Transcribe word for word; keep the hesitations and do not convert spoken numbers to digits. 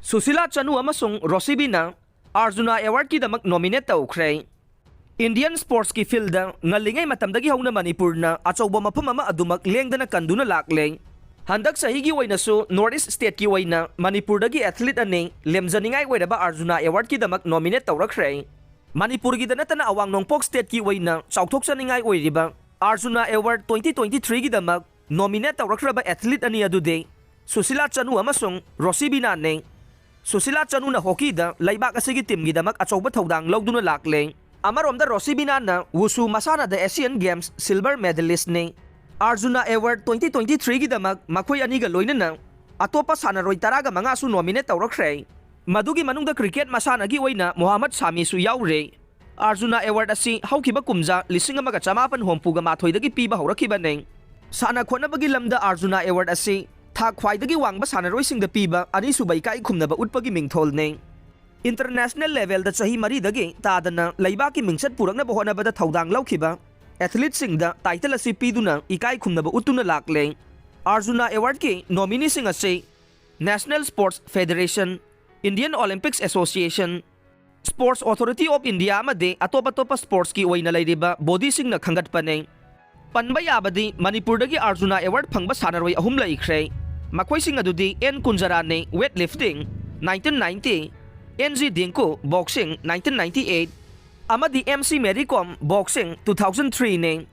ꯁꯨꯁꯤꯂꯥ ꯆꯅꯨ ꯑꯃꯁꯨꯡ ꯔꯣꯁꯤꯕꯤꯅ ꯑꯥꯔꯖꯨꯅꯥ ꯑꯦꯋꯥꯔꯗꯀꯤꯗꯃꯛ ꯅꯣꯃꯤꯅꯦꯠ ꯇꯧꯈ꯭ꯔꯦ꯫ ꯏꯟꯗꯤꯌꯟ ꯁ꯭ꯄꯣꯔꯠꯁꯀꯤ ꯐꯤꯜꯗ ꯉꯜꯂꯤꯉꯩ ꯃꯇꯝꯗꯒꯤ ꯍꯧꯅ ꯃꯅꯤꯄꯨꯔꯅ ꯑꯆꯧꯕ ꯃꯐꯝ ꯑꯃ ꯑꯗꯨꯃꯛ ꯂꯦꯡꯗꯅ ꯀꯟꯗꯨꯅ ꯂꯥꯛꯂꯦ꯫ ꯍꯟꯗꯛ ꯆꯍꯤꯒꯤ ꯑꯣꯏꯅꯁꯨ ꯅꯣꯔꯠ ꯏꯁ ꯁ꯭ꯇꯦꯠꯀꯤ ꯑꯣꯏꯅ ꯃꯅꯤꯄꯨꯔꯗꯒꯤ ꯑꯦꯊꯂꯤꯠ ꯑꯅꯤ ꯂꯦꯝꯖꯅꯤꯡꯉꯥꯏ ꯑꯣꯏꯔꯕ ꯑꯥꯔꯖꯨꯅꯥ ꯑꯦꯋꯥꯔꯗꯀꯤꯗꯃꯛ ꯅꯣꯃꯤꯅꯦꯠ ꯇꯧꯔꯛꯈ꯭ꯔꯦ꯫ ꯃꯅꯤꯄꯨꯔꯒꯤꯗ ꯅꯠꯇꯅ ꯑꯋꯥꯡ ꯅꯣꯡꯄꯣꯛ ꯁ꯭ꯇꯦꯠꯀꯤ ꯑꯣꯏꯅ ꯆꯥꯎꯊꯣꯛꯆꯅꯤꯡꯉꯥꯏ ꯑꯣꯏꯔꯤꯕ ꯑꯥꯔꯖꯨꯅꯥ ꯑꯦꯋꯥꯔꯗ twenty twenty-threeꯒꯤꯗꯃꯛ ꯅꯣꯃꯤꯅꯦꯠ ꯇꯧꯔꯛꯈ꯭ꯔꯕ ꯑꯦꯊꯂꯤꯠ ꯑꯅꯤ ꯑꯗꯨꯗꯤ ꯁꯨꯁꯤꯂꯥ ꯆꯅꯨ ꯑꯃꯁꯨꯡ ꯔꯣꯁꯤꯕꯤꯅꯥꯅꯤ꯫ ꯁꯨꯁꯤꯂꯥ ꯆꯅꯨꯅ ꯍꯣꯀꯤꯗ ꯂꯩꯕꯥꯛ ꯑꯁꯤꯒꯤ ꯇꯤꯝꯒꯤꯗꯃꯛ ꯑꯆꯧꯕ ꯊꯧꯗꯥꯡ ꯂꯧꯗꯨꯅ ꯂꯥꯛꯂꯦ꯫ ꯑꯃꯔꯣꯝꯗ ꯔꯣꯁꯤꯕꯤꯅꯥꯅ ꯋꯨꯁꯨ ꯃꯁꯥꯟꯅꯗ ꯑꯦꯁꯤꯌꯟ ꯒꯦꯝꯁ ꯁꯤꯜꯚꯔ ꯃꯦꯗꯂꯤꯁꯅꯤ꯫ ꯑꯥꯔꯖꯨꯅꯥ ꯑꯦꯋꯥꯔꯗ twenty twenty-threeꯒꯤꯗꯃꯛ ꯃꯈꯣꯏ ꯑꯅꯤꯒ ꯂꯣꯏꯅꯅ ꯑꯇꯣꯞꯄ ꯁꯥꯟꯅꯔꯣꯏ ꯇꯔꯥꯒ ꯃꯉꯥꯁꯨ ꯅꯣꯃꯤꯅꯦꯠ ꯇꯧꯔꯛꯈ꯭ꯔꯦ꯫ ꯃꯗꯨꯒꯤ ꯃꯅꯨꯡꯗ ꯀ꯭ꯔꯤꯀꯦꯠ ꯃꯁꯥꯟꯅꯒꯤ ꯑꯣꯏꯅ ꯃꯣꯍꯥꯃꯗ ꯁꯥꯃꯤꯁꯨ ꯌꯥꯎꯔꯦ꯫ ꯑꯥꯔꯖꯨꯅꯥ ꯑꯦꯋꯥꯔꯗ ꯑꯁꯤ ꯍꯧꯈꯤꯕ ꯀꯨꯝꯖꯥ ꯂꯤꯁꯤꯡ ꯑꯃꯒ ꯆꯃꯥꯄꯟ ꯍꯨꯝꯐꯨꯒ ꯃꯥꯊꯣꯏꯗꯒꯤ ꯄꯤꯕ ꯍꯧꯔꯛꯈꯤꯕꯅꯤ꯫ ꯁꯥꯟꯅ ꯈꯣꯠꯅꯕꯒꯤ ꯂꯝꯗ ꯑꯥꯔꯖꯨꯅꯥ ꯑꯦꯋꯥꯔꯗ ꯑꯁꯤ ꯊꯥꯛ ꯈ꯭ꯋꯥꯏꯗꯒꯤ ꯋꯥꯡꯕ ꯁꯥꯟꯅꯔꯣꯏꯁꯤꯡꯗ ꯄꯤꯕ ꯑꯅꯤꯁꯨꯕ ꯏꯀꯥꯏ ꯈꯨꯝꯅꯕ ꯎꯠꯄꯒꯤ ꯃꯤꯡꯊꯣꯜꯅꯤ꯫ ꯏꯟꯇꯔꯅꯦꯁꯅꯦꯜ ꯂꯦꯚꯦꯜꯗ ꯆꯍꯤ ꯃꯔꯤꯗꯒꯤ ꯇꯥꯗꯅ ꯂꯩꯕꯥꯛꯀꯤ ꯃꯤꯡꯆꯠ ꯄꯨꯔꯛꯅꯕ ꯍꯣꯠꯅꯕꯗ ꯊꯧꯗꯥꯡ ꯂꯧꯈꯤꯕ ꯑꯦꯊꯂꯤꯠꯁꯤꯡꯗ ꯇꯥꯏꯇꯜ ꯑꯁꯤ ꯄꯤꯗꯨꯅ ꯏꯀꯥꯏ ꯈꯨꯝꯅꯕ ꯎꯠꯇꯨꯅ ꯂꯥꯛꯂꯦ꯫ ꯑꯥꯔꯖꯨꯅꯥ ꯑꯦꯋꯥꯔꯗꯀꯤ ꯅꯣꯃꯤꯅꯤꯁꯤꯡ ꯑꯁꯤ National Sports Federation, Indian Olympics Association, Sports Authority of India ꯑꯃꯗꯤ ꯑꯇꯣꯞ ꯑꯇꯣꯞꯄ ꯁ꯭ꯄꯣꯔꯠꯁꯀꯤ ꯑꯣꯏꯅ ꯂꯩꯔꯤꯕ ꯕꯣꯗꯤꯁꯤꯡꯅ ꯈꯟꯒꯠꯄꯅꯤ꯫ ꯄꯟꯕ ꯌꯥꯕꯗꯤ ꯃꯅꯤꯄꯨꯔꯗꯒꯤ ꯑꯥꯔꯖꯨꯅꯥ ꯑꯦꯋꯥꯔꯗ ꯐꯪꯕ ꯁꯥꯟꯅꯔꯣꯏ ꯑꯍꯨꯝ ꯂꯩꯈ꯭ꯔꯦ꯫ ꯃꯈꯣꯏꯁꯤꯡ ꯑꯗꯨꯗꯤ ꯑꯦꯟ ꯀꯨꯟꯖꯔꯥꯅꯤ, weightlifting, nineteen ninety, N G Dingko, boxing, nineteen ninety-eight, ꯑꯃꯗꯤ M C Mary Kom, boxing, two thousand threeꯅꯤ꯫